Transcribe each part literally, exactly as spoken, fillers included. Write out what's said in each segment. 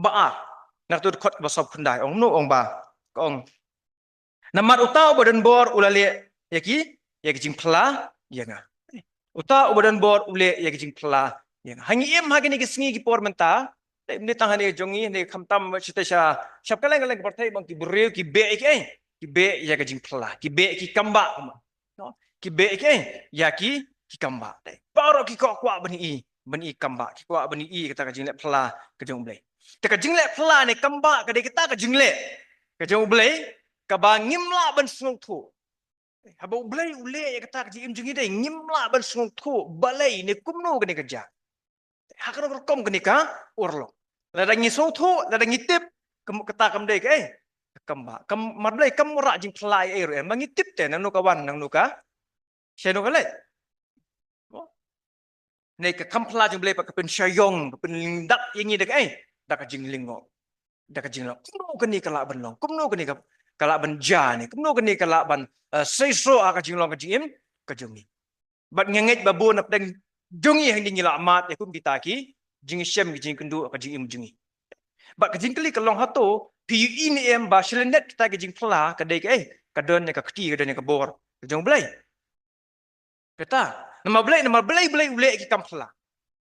Ba ar. Na tu kot ba sawphew khyndai ong no ong ba. Ka ong. Namar uta uba don bor u la leh ïa ki, ïa ki jingphla ïa nga. Uta uba don bor u leh ïa ki jingphla ïa nga. Ha ngi im ha kine ki sngi ki por mynta. Te ym dei tang ha ne jong ngi ne khamtam sha te sha shap kylleng kylleng ka pyrthei bang ki briew ki beh ïa ki, eh, ki beh ïa ka jingphla, ki beh ïa ki kambah. No? Ki beh ïa ki, eh, ïa ki, ki kambah. Te baroh ki kwah kwah ban i, ban i kambah, ki kwah ban i kata ka jingleh phla ka jong U Blei. Te ka jingleh phla ne kambah ka dei kata ka jingleh ka jong U Blei kaba ngim lah ban sngewthuh. Haba U Blei u leh ïa kata ka jingim jong ngi dei ngim lah ban sngewthuh balei ne kumno kane ka jia. Ha kano ka rukom kane ka urlong. Lada ngi sngewthuh, lada ngi tip, kam kata kam dei ka, eh, ka kambah. Kam, mar Blei kam wanrah jingphla ei ei ruh em. Ma ngi tip te nangno ka wan, nangno ka, shano ka leit. Ne ka kam phla jong U Blei pat ka pynshah ïong, ka pynlyngngoh ïa ngi da ka, eh, da ka jinglyngngoh. Da ka jinglong. Kumno kane ka lah ban long. Kumno kane ka, ka lah ban jia ne. Kumno kane ka lah ban, eh, seisoh ha ka jinglong ka jingim ka jong ngi. Bad nga ngeit ba bun hapdeng jong ngi hangne ngi la mad ïa kum kita ki jingshem ki jingkynduh ka jingim jong ngi. Bad ka jingkylli ka long hato phi ïohi ne em ba sha lyndet kita ki jingphla ka dei ka, eh, ka don ïa ka kti, ka don ïa ka bor ka jong U Blei. Kata, namar Blei, namar Blei, Blei u leh ki kam phla.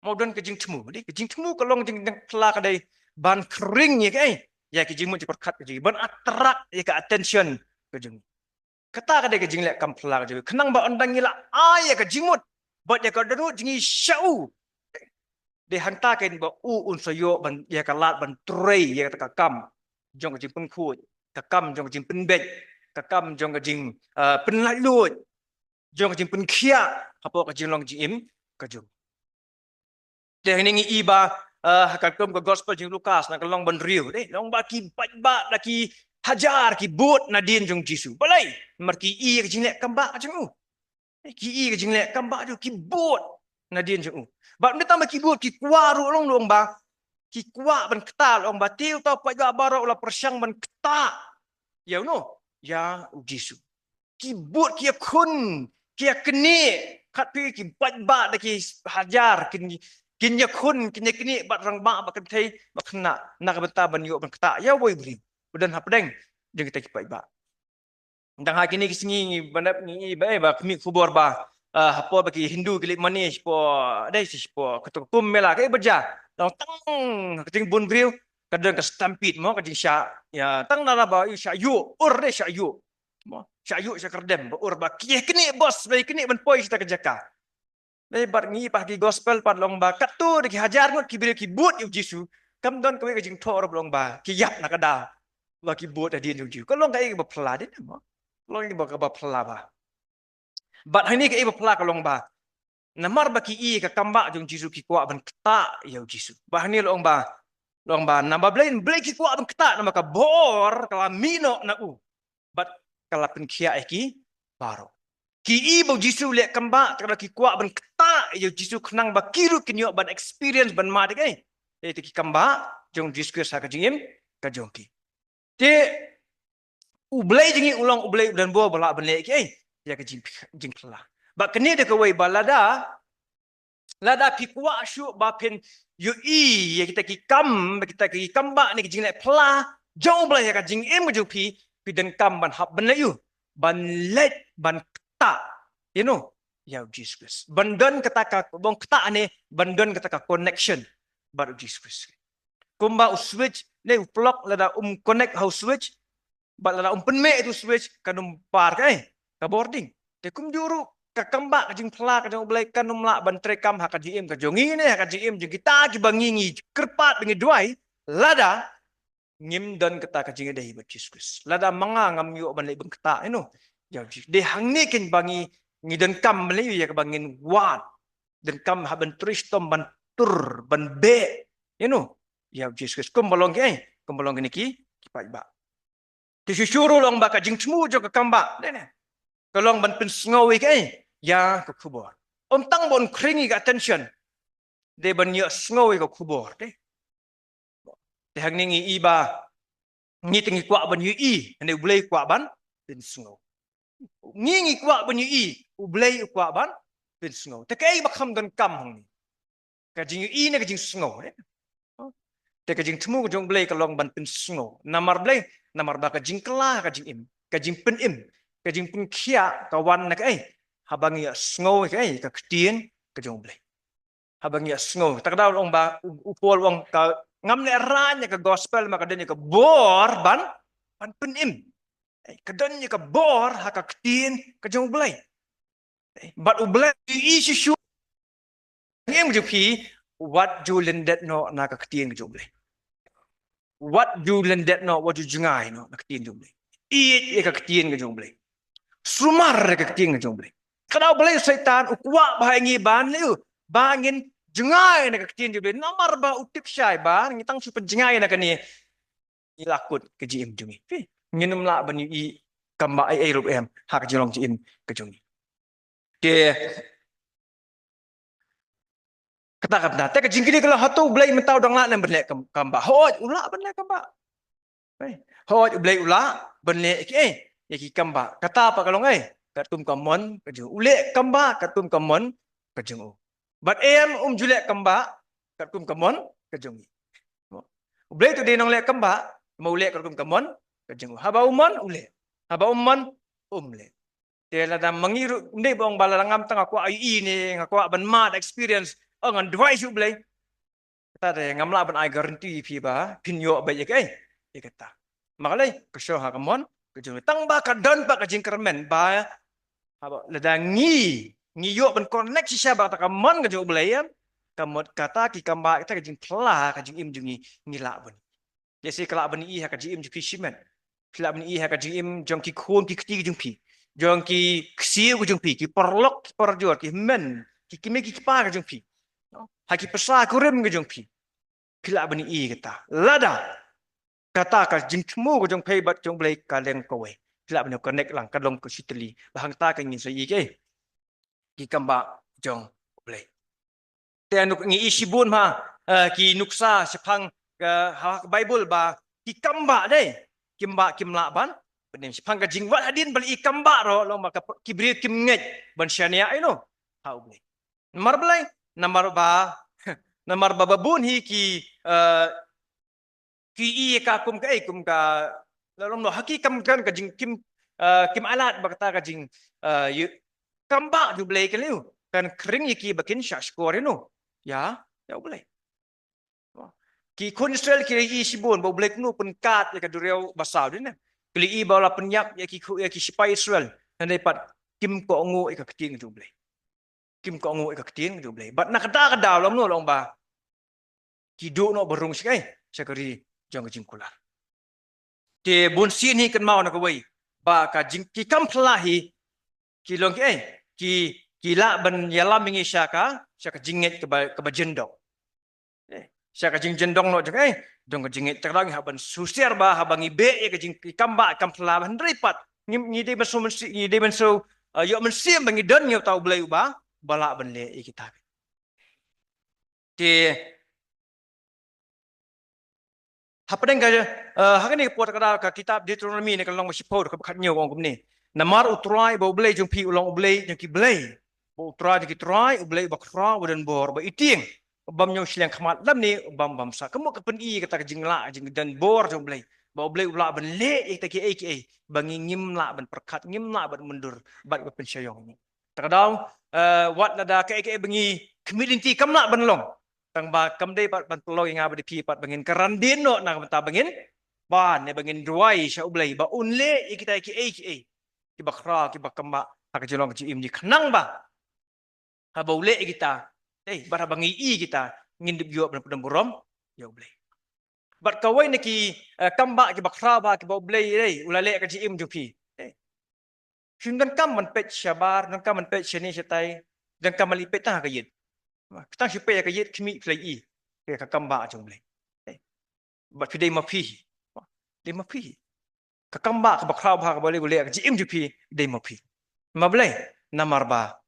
Mo don ka jingthmu, dei ka jingthmu ka long jing, jingphla ka dei ban khring ïa ka, eh, ïa ki jingmut jingpyrkhat ka jong ngi, ban attract ïa ka attention ka jong ngi. Kata ka dei ka jingleh kam phla ka jong ngi. Khnang ba ynda ngi la ai ïa ka jingmut bad ïa ka dohnud jong ngi sha u. Dei hangta kein ba u un sa ïoh ban ïa ka lad ban trei ïa kata ka kam jong ka jingpynkhuid, ka kam jong ka jingpynbeit, ka kam jong ka jing, ah, pynlaitluid, jong ka jingpynkhiah hapoh ka jinglong jingim ka jong. Te hangne ngi i ba, ah, ha ka kum ka gospel jong Lukas na ka lynnong ba hynriew, dei long ba ki paidbah da ki hajar ki bud nadien jong Jisu. Balei? Namar ki i ka jingleh kambah ka jong u. Ki i ka jingleh kambah jong u, ki bud nadien jong u. Bad ym dei tang ba ki bud, ki kwah ruh long, long ba ki kwah ban ktah, long ba te uta u paidbah baroh u la pyrshang ban ktah ïa uno, ïa u Jisu. Ki bud, ki ïakhun, ki ïaknieh, khatphi ki paidbah da ki hajar kin, kin ïakhun, kin ïaknieh bad rangbah, bad kynthei, bad khynnah na ka bynta ban ïoh ban ktah ïa uwei u briew uba don hapdeng jong kita ki paidbah. Tang ha kine ki sngi ngi, ba nep ngi i ba, eh, ba khmih khubor ba, ah, ha por ba ki Hindu ki leit mane shapoh, dei shapoh kato ka Kumbh Mela kaei ba jia. Tang tang ka jingbun briew ka don ka stampede mo, ka jingshah, ïa, tang nara ba ïa shah ïuh, ur dei shah ïuh. Mo, shah ïuh shah kyrdem, ba ur ba ki ïaknieh bos, ba ïaknieh ban poi sha kata ka jaka. Dei bad ngi pat ki gospel pat long ba katto da ki hajar ngut ki briew ki bud ïa u Jisu. Kam don kawei ka jingthoh ruh ba long ba ki ïap na ka daw ba ki bud hadien jong u Jisu. Ka long kaei kaba phylla dei mo. Long kaei ba, kaba phylla ba. Bad hangne kaei ba phylla ka long ba namar ba ki i ka kambah jong u Jisu ki kwah ban ktah ïa u Jisu. Bad hangne long ba, long ba namar Blei, Blei ki kwah ban ktah namar ka bor ka la mih noh na u. Bad ka la pynkhiah ïa ki baroh. Ki i ba u Jisu u leh kambah, te ka la ki kwah ban ktah ïa u Jisu khnang ba ki ruh kin ïoh ban experience ban mad ïa ka, eh, ïa ki kambah jong u Jisu Khrist ha ka jingim ka jong ki. Te U Blei jong ngi u long U Blei u don bor ba lah ban leh ïa ka, eh, ïa ka jing, jingphylla. Bad kane dei kawei ba lada Lada phi kwah shuh ba phin ïohi ïa kita ki kam, kita ki kambah ne ki jingleh phylla jong U Blei ha ka jingim ka jong phi, phi donkam ban hap ban leh ïa u, ban leit ban ktah, you know, ïa u Jesus Christ. Ban don kata ka, ban ktah ne ban don kata ka connection bad u Jesus Christ. Kumba u switch ne u plug, lada um connect ha u switch, bad lada um pynmih ïa u switch, kan ym par ka, eh, ka bording. Te kumjuh ruh ka kambah, ka jingphylla ka jong U Blei kan ym lah ban treikam ha ka jingim ka jong ngi ne ha ka jingim jong kita kiba ngi, ngi kyrpad ba ngi duwai, lada ngim don kata ka jingïadei bad Jesus Christ. Lada ma nga ngam ïoh ban leit ban ktah, you know, ïa u Jesus. Dei hangne keiñ ba ngi, ngi donkam ban leit ïa kaba ngin wad, donkam ha ban trei shitom, ban tur, ban beh, you know, ïa u Jesus Christ. Kumba long ki, eh, kumba long kine ki, ki paidbah. Te shuh shuh ruh long ba ka jingthmu jong ka kambah, ne, ne, ka long ban pynsngew ïa ka, eh, ïa ka khubor. Ym tang ban khring ïa ka attention, dei ban ïohsngew ïa ka khubor, dei. Te hangne ngi i ba ngi te ngi kwah ban ïohi, hangne U Blei u kwah ban pynsngew. Ngi ngi kwah ban ïohi, U Blei u kwah ban pynsngew. Te kaei ba kham donkam hangne? Ka jingïohi ne ka jingsngew, eh? Te ka jingthmu ka jong U Blei ka long ban pynsngew. Namar Blei, namar ba ka jingkylla ka jingim, ka jingpynim, ka jingpynkhiah ka wan na kaei? Haba ngi ïa sngew kaei? Ka ktien ka jong U Blei. Haba ngi ïa sngew. Ta ka daw long ba u, u Paul u ong ka ngam leh rain ïa ka gospel ma ka don ïa ka bor ban, ban pynim. Eh, ka don ïa ka bor ha ka ktien ka jong U Blei. Eh, bad U Blei i shisha. Ngi em ju phi, wat ju lyndet noh na ka ktien ka jong U Blei. Wat ju lyndet noh, wat ju jngai noh na ka ktien ka jong U Blei. Ïeit ïa ka ktien ka jong U Blei. Sumar ïa ka ktien ka jong U Blei. Ka daw U Blei u Soitan u kwah ba ha ngi ban leh u, ba ngin jngai na ka ktien jong U Blei. Namar ba u tip shai ba ngi tang shu pynjngai na kane, ngi la kut ka jingim jong ngi. Phi, ngin ym lah ban ïohi kam ba ei ei ruh em ha ka jinglong jingim ka jong ngi. Te kata ka bynta te ka jingkylli ka long, hato U Blei mynta u dang lah ne em ban leh kam, kam ba? Hooid, u lah ban leh kam ba. Hooid, U Blei u lah ban leh ïa ki ei, ïa ki kam ba. Kata pat ka long ei, katkum ka mon ka jong u. U leh kam ba katkum ka mon ka jong u. Bad em, um ju leh kam ba katkum ka mon ka jong ngi. U Blei to dei nongleh kam ba, ma u leh katkum ka mon ka jong u. Haba u mon u leh, haba um mon um leh. Te lada ma ngi ruh, ym dei ba ong ba lada ngam tang nga kwah ïohi ne nga kwah ban mad experience, oh, ngan duwai sha U Blei. Kata te ngam lah ban ai guarantee ïa phi ba phin ïoh beit ïa kaei, ïa kata. Ma ka lei, ka shoh ha ka mon ka jong U Blei. Tang ba ka don pat ka jingkyrmen ba haba lada ngi, ngi ïoh ban connect shisha bad kata ka mon ka jong U Blei, em, ka mut kata ki kam ba, kata ka jingphylla ka jingim jong ngi, ngi lah ban. Lehse ka lah ban ïohi ha ka jingim jong phi shimet. Phi lah ban ïohi ha ka jingim jong ki khun ki kti ka jong phi, jong ki ksiew ka jong phi, ki paralok ki parajor, ki hynmen, ki kmie ki kpa ka jong phi, ha ki pisa kurim ka jong phi. Phi lah ban ïohi kata. Lada kata ka jingthmu ka jong phi bad jong U Blei ka long kawei, phi lah ban connect lang, ka long ka shitylli. Ba hangta ka ngin sa ïohi ki, ki kam ba jong U Blei. Te nuk ngi ïohi shibun ma, eh, ki nuksa shaphang, eh, ha ka Baibl ba ki kam ba dei, kim ba, kim lah ban pynim. Shaphang ka jingwad hadien ba la ïohi kam ba ruh long ba ka, ki briew kim ngeit ban shaniah ïa u, ha U Blei. Namar balei? Namar ba, namar ba, ba bun hi ki, eh, ki ïohi ïa ka kum kaei, kum ka, la long noh ha ki kam, kan ka jing kim, eh, kim ailad ba kata ka jing, eh, ïa, kam ba jong U Blei ka leh u kan khring ïa ki ba kin shah shkor ïa u, ïa, ïa U Blei. Ki khun Israel ki la ïohi shibun ba U Blei kumno u pynkad ïa ka duriaw basaw, dei ne? Ki la ïohi ba u la pynïap ïa ki khu-, ïa ki sipai Israel. Hynrei pat kim kohnguh ïa ka ktien ka jong U Blei. Kim kohnguh ïa ka ktien ka jong U Blei. Bad na kata ka daw long noh, long ba ki duh noh ba rung sha kaei, sha ka ri jong ka jingkular. Te bun sien hi kynmaw na kawei ba ka jing, ki kam phylla hi ki long kiei, ki, ki lah ban ïalam ïa ngi sha ka, sha ka jingngeit kaba, kaba jyndong. Eh, sha ka jingjyndong noh jong, eh, jong ka jingngeit. Te ka daw ngi hap ban shisha ba haba ngi beh ïa ka jing, ki kam ba, kam phylla ba, hynrei pat ngi, ngi dei ban shu mynsiem, ngi dei ban shu, eh, ïoh mynsiem ba ngi don ïa uta U Blei uba, ba lah ban leh ïa kita. Te hapdeng ka, eh, ha kane ka por, ka daw ka kitab Deuteronomi ne ka lynnong ba shiphew, ka ba khathynñiew, ka ong kumne: Namar U Trai ba U Blei jong phi u long U Blei jong ki blei, ba U Trai jong ki trai, U Blei uba khraw, uba don bor, uba i tieng, u bym ñiew shiliang khmat lymne u bym bamsap. Ka mut ka pyni kata ka jinglah, jingdon bor jong U Blei, ba U Blei u lah ban leh ïa kita kiei kiei ba ngi ngim lah ban pyrkhat, ngim lah ban mundur bad ba pynshah ïong ngi. Te ka daw, eh, wat lada kaei kaei ba ngi khmih lynti kam lah ban long, tang ba kam dei pat ban pynlong ïa nga bad ïa phi pat ba ngin kren dien noh, na ka bynta ba ngin pan ne ba ngin duwai sha U Blei ba un leh ïa kita kiei kiei kiba khraw, kiba kam ba ha ka jinglong ka jingim jong ngi, khnang ba haba u leh ïa kita, eh, bad haba ngi ïohi ïa kita, ngin dep ïoh ban pyndonkam burom ïa U Blei. Bad kawei na ki, eh, kam ba kiba khraw ba kiba U Blei, eh, u la leh ha ka jingim jong phi, eh, phim donkam ban peit shabar, donkam ban peit shane shatai, donkam ban leit peit tang ha ka ïit. Tang shu peit ha ka ïit, khmih, phi la ïohi ïa ka kam ba jong U Blei. Eh, bad phi dei ma phi, dei ma phi. Ka kam ba kaba khraw ba kaba U Blei u leh ha ka jingim jong phi dei ma phi. Ma balei? Namar ba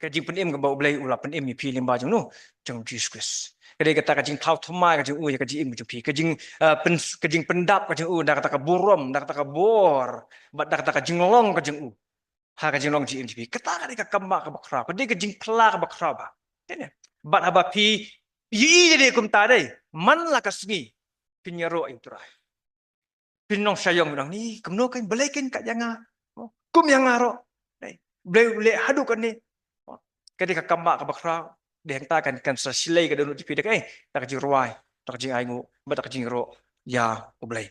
ka jingpynim kaba U Blei u la pynim ïa phi lyngba jong u, jong u Jisu Khrist. Ka dei kata ka jingthaw thymmai ka jong u ïa ka jingim ka jong phi, ka jing, eh, pyn-, ka jingpyndap ka jong u da kata ka burom, da kata ka bor, bad da kata ka jinglong ka jong u ha ka jinglong jingim jong phi. Kata ka dei ka kam ba kaba khraw, ka dei ka jingphylla kaba khraw ba. Bad haba phi Ïohi ïa dei kumta dei, man la ka sngi phin ïaroh ïa u Trai. Phin ong sha ïong, phin ong ni kumno kan, Blei kan ka ïa nga, kum ïa nga ruh. Blei u leh haduh kane. Ka dei ka kam ba ka bakhraw. Dei hangta kan, kan sa shlei ka dohnud jong phi da kaei, da ka jingrwai, da ka jingainguh, bad da ka jingïaroh ïa u Blei.